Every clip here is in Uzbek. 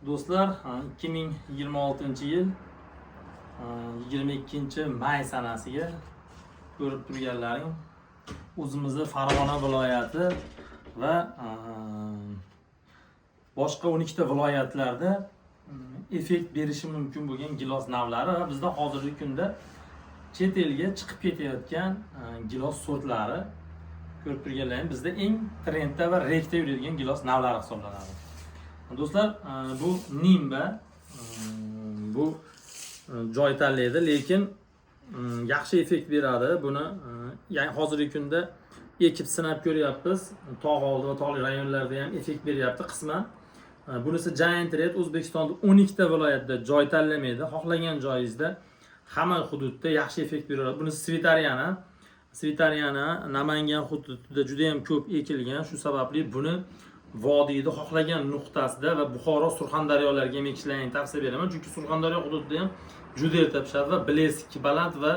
Do'stlar, 2026-yil 22 may sanasiga ko'rib turganlaring o'zimizni Farg'ona viloyati va boshqa 12 ta viloyatlarda effekt berishi mumkin bo'lgan gilos navlari va bizda hozirgi kunda chet elga chiqib ketayotgan gilos sortlari. Ko'rib turganlaring bizda eng trendda va rekda yuradigan gilos navlari hisoblanadi. Do'stlar, bu Nimba, bu joy tanlaydi, lekin yaxshi effekt beradi. Buni ya'ni hozirgi kunda ekib sinab ko'ryapmiz. Tog' oldi va tog'li rayonlarda ham effekt beryapti qisman. Bunisi Giant Red, O'zbekistonda 12 ta viloyatda joy tanlamaydi. Xohlagan joyingizda, hamma hududda yaxshi effekt beradi. Bunisi Svetariana. Svetariana Namangan hududida juda ham ko'p ekilgan. Shu sababli buni vodiyni xohlagan nuqtasida va Buxoro, Surxondaryolarga ham ekishlaringni tavsiya beraman. Chunki Surxondaryo hududida ham juda erta pishadi va блеск baland va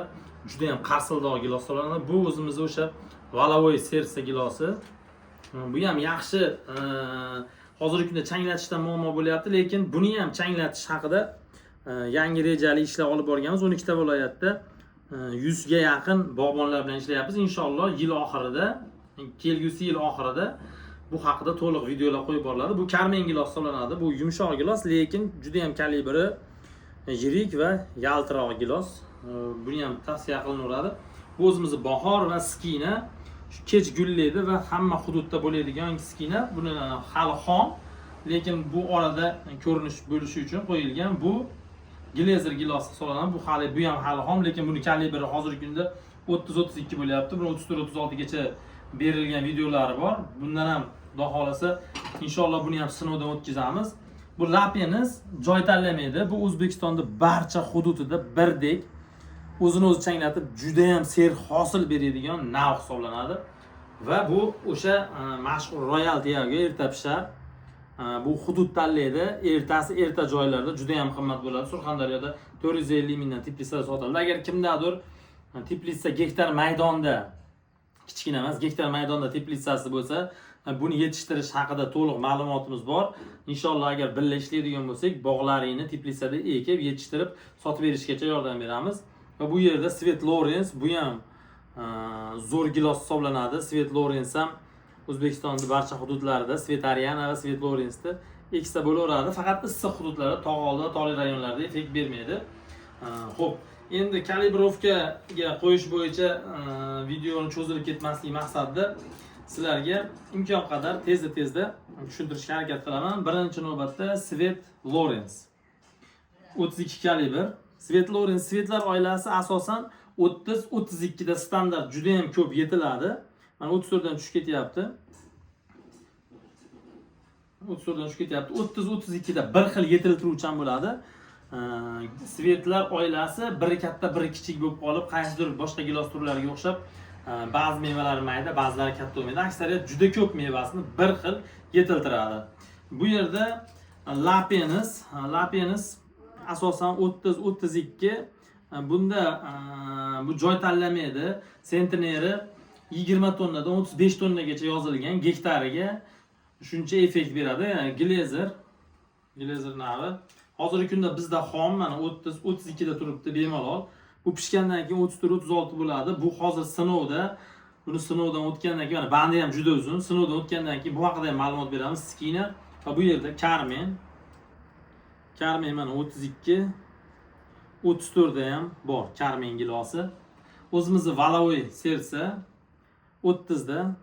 juda ham qarsildoq gilos hisoblanadi. Bu o'zimizni o'sha Валовой сердце gilosi. Bu ham yaxshi, hozirgi kunda changlatishda muammo bo'lyapti, lekin buni ham changlatish haqida yangi rejali ishlar olib borganmiz. 12 ta viloyatda 100 ga yaqin bog'bonlar bilan ishlayapmiz. Inshaalloh yil oxirida, kelgusi yil oxirida bu haqida to'liq videolar qo'yib boriladi. Bu Karmen gilos hisoblanadi. Bu yumshoq gilos, lekin juda ham kalibri yirik va yaltiroq gilos. Buni ham tavsiya qilinaveradi. Bu o'zimizni Bahor va Skina, shu kech gullaydi va hamma hududda bo'ladigan Skina. Buni hali xom, lekin bu orada ko'rinish bo'lishi uchun qo'yilgan. Bu Glezer gilosi hisoblanadi. Bu ham hali xom, lekin buni kalibri hozirgi kunda 30-32 bo'lyapti. Buni 34-36 gacha berilgan videolari bor. Bundan ham, Xudo xohlasa, inshaalloh buni ham sinovdan o'tkazamiz. Bu Lapeniz joy tanlamaydi. Bu O'zbekistonda barcha hududida birdek o'zini o'zi changlatib, juda ham serhosil beradigan nav hisoblanadi. Va bu o'sha mashhur Royal Tiago, erta pishar. Bu hudud tanlaydi. Ertasi erta joylarda juda ham qimmat bo'ladi. Surxondaryoda 450 mingdan teplitsada sotiladi. Agar kimdadir teplitsa gektar maydonda, kichkina emas, gektar maydonda teplitsasi bo'lsa, buni yetishtirish haqida to'liq ma'lumotimiz bor. Inshaalloh, agar birga ishlaydigan bo'lsak, bog'laringni teplitsada ekib, yetishtirib, sotib berishgacha yordam beramiz. Va bu yerda Svet Lorens, bu ham zo'r gilos hisoblanadi. Svet Lorens ham O'zbekistonning barcha hududlarida Svet Ariana va Svet Lorensni eksa bo'laveradi. Faqat issiq hududlarda, tog' oldi va tog'li rayonlarda effekt bermaydi. Xo'p, endi kalibrovkaga qo'yish bo'yicha videoni cho'zilib ketmasligi maqsadida sizlarga imkon qadar tezda tezda tushuntirishga harakat qilaman. Birinchi navbatda Svet Lorens 32 kalibr. Svet Lorens, Svetlar oilasi asosan 30 32 da standart juda ham ko'p yetiladi. Mana, 34 dan tushib ketyapti. 34 dan tushib ketyapti. 30 32 da bir xil yetiltiruvchan bo'ladi. Svetlar oilasi biri katta, biri kichik bo'lib qolib, qaysidir boshqa gilos turlariga o'xshab ba'zi mevalari mayda, ba'zilari katta bo'lmaydi. Aksariyat juda ko'p mevasini bir xil yetiltiradi. Bu yerda Lapenis asosan 30 32, bunda bu joy tanlamaydi. Sentneri 20 tonnadan 35 tonnagacha yozilgan, gektariga shuncha effekt beradi. Yani Glezer navi. Hozirgi kunda bizda xom, mana, 30 32 da turibdi bemalol. Bu pishgandan keyin 34 36 bo'ladi. Bu hozir sinovda. Buni sinovdan o'tgandan keyin, mana, bandi ham juda uzun. Sinovdan o'tgandan keyin bu haqida ham ma'lumot beramiz. Skina va bu yerda Karmen. Karmen, mana, 32 34 da ham bor Karmen gilosi. O'zimizni Валовой сердце 30 da,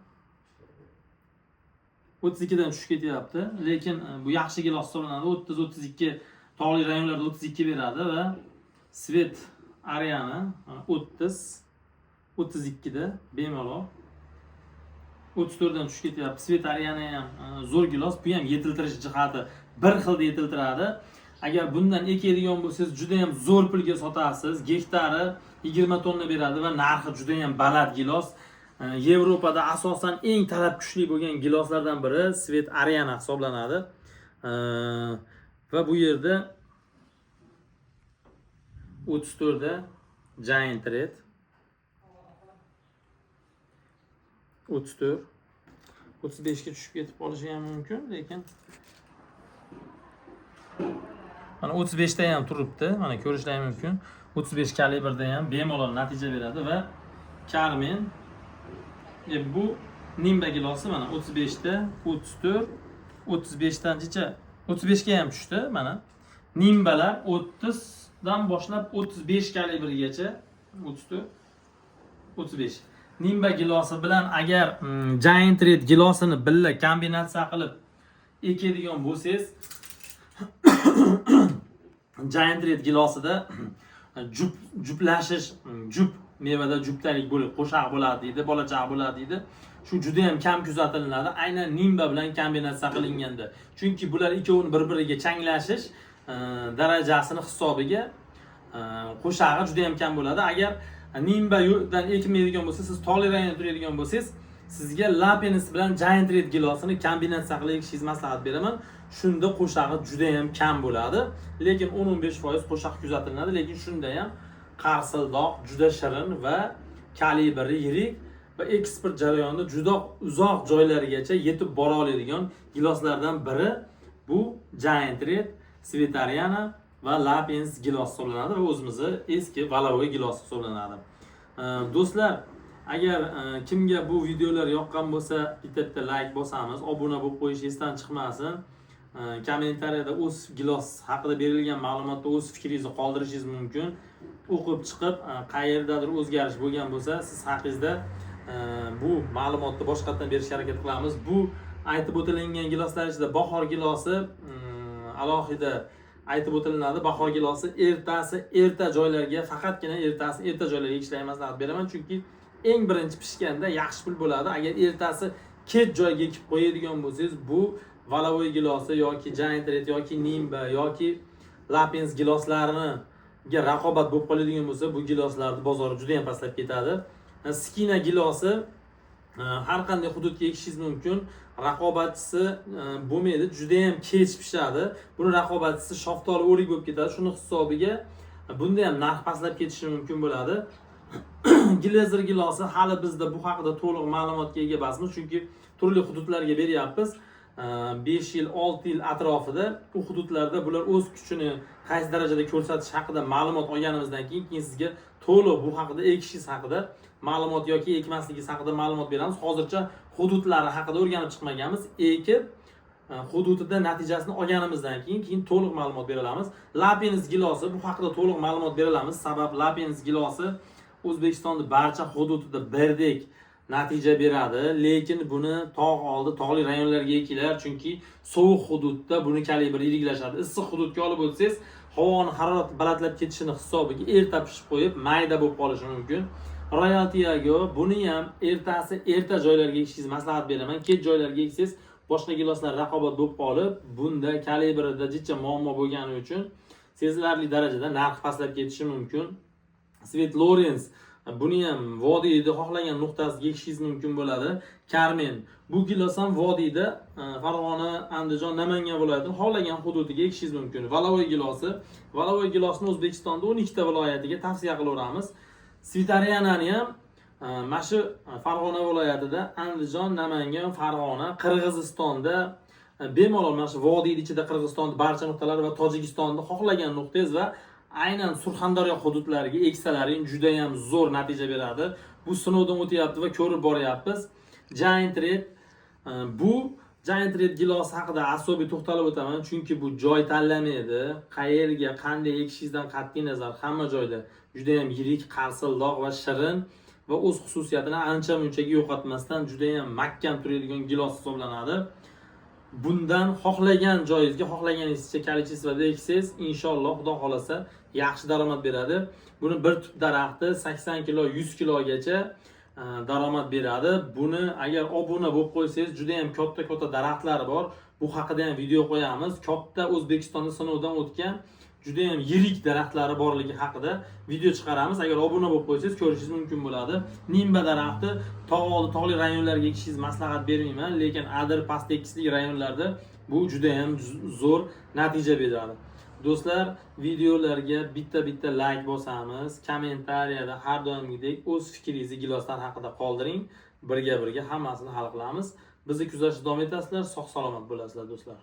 32 dan tushib ketyapti. Lekin bu yaxshi gilos hisoblanadi. 30 32, tog'li rayonlarda 32 beradi va Svet Ariana 30 32 da bemalol, 34 dan tushib ketyapti. Svet Ariana ham zo'r gilos. Bu ham yetiltirish jihati bir xilda yetiltiradi. Agar bundan ekadigan bo'lsangiz, juda ham zo'r pulga sotasiz. Gektari 20 tonna beradi va narxi juda ham baland gilos. Yevropada asosan eng talab kuchli bo'lgan giloslardan biri Svet Ariana hisoblanadi. Va bu yerda 34 da Giant Red, 34 35 ga tushib ketib qolishi ham mumkin, lekin Mana 35 ta ham turibdi. Mana ko'rishlaring mumkin. 35 kalibrda ham bemalol natija beradi va Carmen bu Nimba gilosi mana 35 ta, 34, 35 dan jicha 35 ga ham tushdi mana. Nimbalar 30 dan boshlab 35 kalibrgacha 34, 35. Nimba gilosi bilan agar Giant Red gilosini birga kombinatsiya qilib ekadigan bo'lsangiz, Giant Red gilosida juplashish, jup mevada juptalik bo'lib qo'shaq bo'ladi deydi, bolachaqa bo'ladi deydi. Shu juda ham kam kuzatiladi aynan Nimba bilan kombinatsiya qilinganda. Chunki bular ikkovini bir-biriga changlashish darajasini hisobiga qo'shag'i juda ham kam bo'ladi. Agar Nimbadan ekmaydigan bo'lsa, siz tog'li rayonda turadigan bo'lsangiz, sizga Lapins bilan Giant Red gilosini kombinatsiya qilib ekishingizni maslahat beraman. Shunda qo'shag'i juda ham kam bo'ladi. Lekin 10-15% qo'shaq kuzatiladi, lekin shunda ham qarsildoq, juda shirin va kalibri yirik va eksport jarayonida juda uzoq joylargacha yetib bora oladigan giloslardan biri bu Giant Red, Svetariana va Lapins gilos hisoblanadi va o'zimizni eski Valavoy gilos hisoblanadi. Do'stlar, agar kimga bu videolar yoqqan bo'lsa, bitta-bitta like bosamiz, obuna bo'lib qo'yish esdan chiqmasin. Kommentariyada o'z gilos haqida berilgan ma'lumotda o'z fikringizni qoldirishingiz mumkin. O'qib chiqib, qayerdadir o'zgarish bo'lgan bo'lsa, siz haqingizda bu ma'lumotni boshqatdan berishga harakat qilamiz. Bu aytib o'tilingan giloslar ichida bahor gilosi alohida aytib o'tilinadi. Bahor gilosi ertasi erta joylarga, faqatgina ertasi erta joylarga ekishlarni maslahat beraman, chunki eng birinchi pishganda yaxshi pul bo'ladi. Agar ertasi kech joyga ekib qo'yadigan bo'lsangiz, bu Valavoy gilosi yoki Giant Red yoki Nimba yoki Lapins giloslariga raqobat bo'lib qoladigan bo'lsa, bu giloslarni bozori juda ham pastlab ketadi. Skina gilosi har qanday hududga ekishingiz mumkin. Raqobatchisi bo'lmaydi, juda ham kech pishadi. Buni raqobatchisi shaftoli o'rik bo'lib ketadi. Shuni hisobiga bunda ham narx pastlab ketishi mumkin bo'ladi. Gilezer gilosi hali bizda bu haqida to'liq ma'lumotga ega emasmiz, chunki turli hududlarga beryapmiz. 5 yil, 6 yil atrofida u hududlarda bular o'z kuchini qaysi darajada ko'rsatish haqida ma'lumot olganimizdan keyin sizga to'liq bu haqida ekishingiz haqida ma'lumot yoki ekmasligingiz haqida ma'lumot beramiz. Hozircha hududlari haqida o'rganib chiqmaganmiz. Ekib hududida natijasini olganimizdan keyin to'liq ma'lumot bera olamiz. Lapins gilosi bu haqida to'liq ma'lumot bera olamiz. Sabab Lapins gilosi O'zbekistonning barcha hududida birdek natija beradi, lekin buni tog' oldi, tog'li rayonlarga ekilar, chunki sovuq hududda buni kalibri yiriklashadi. Issiq hududga olib o'tsangiz, havoni harorati balandlab ketishini hisobiga erta pishib qo'yib, mayda bo'lib qolishi mumkin. Royal Tiago buni ham ertasi erta joylarga ekishingizni maslahat beraman. Kech joylarga eksangiz, boshqa giloslar raqobat bo'lib qolib, bunda kalibrida jicha muammo bo'lgani uchun sezilarli darajada narx pastlab ketishi mumkin. Svet Lawrence buni ham vodiyda xohlagan nuqtasiga ekishingiz mumkin bo'ladi. Carmen bu gilos ham vodiyda Farg'ona, Andijon, Namangan viloyatini xohlagan hududiga ekishingiz mumkin. Valavoy gilosi, Valavoy gilosini O'zbekistonda 12 ta viloyatiga tavsiya qilaveramiz. Svitarianani ham mana shu Farg'ona viloyatida, Andijon, Namangan, Farg'ona, Qirg'izistonda bemalol mana shu vodiyning ichida Qirg'izistonda barcha nuqtalari va Tojikistonda xohlagan nuqtangiz va aynan Surxondaryo hududlariga eksalaring juda ham zo'r natija beradi. Bu sinovdan o'tyapti va ko'rib boryapmiz. Giant Red bu Giant Red gilosi haqida asobiy to'xtalib o'taman, chunki bu joy tanlamaydi. Qayerga, qanday ekishingizdan qat'iy nazar hamma joyda juda ham yirik, qarsildoq va shirin va o'z xususiyatini ancha munchaga yo'qotmasdan juda ham mahkam turadigan gilos hisoblanadi. Bundan xohlagan joyingizga xohlaganingizcha количество da eksangiz, inshaalloh Xudo xolasa yaxshi daromad beradi. Buni bir tup daraxti 80 kilo, 100 kilogacha daromad beradi. Buni agar obuna bo'lib qo'ysangiz, juda ham katta-katta daraxtlari bor. Bu haqida ham video qo'yamiz. Katta O'zbekistonda sinovdan o'tgan juda ham yirik daraxtlari borligi haqida video chiqaramiz. Agar obuna bo'lib qo'ysangiz, ko'rishingiz mumkin bo'ladi. Nimba daraxti tog' oldi, tog'li rayonlarga ekishingizni maslahat bermayman, lekin adir past tekislik rayonlarda bu juda ham zo'r natija beradi. Do'stlar, videolarga bitta-bitta like bosamiz. Kommentariyada har doimgidek o'z fikringizni giloslar haqida qoldiring. Birga-birga hammasini hal qilamiz. Bizni kuzatishda davom etasizlar, sog' salomat bo'lasizlar do'stlar.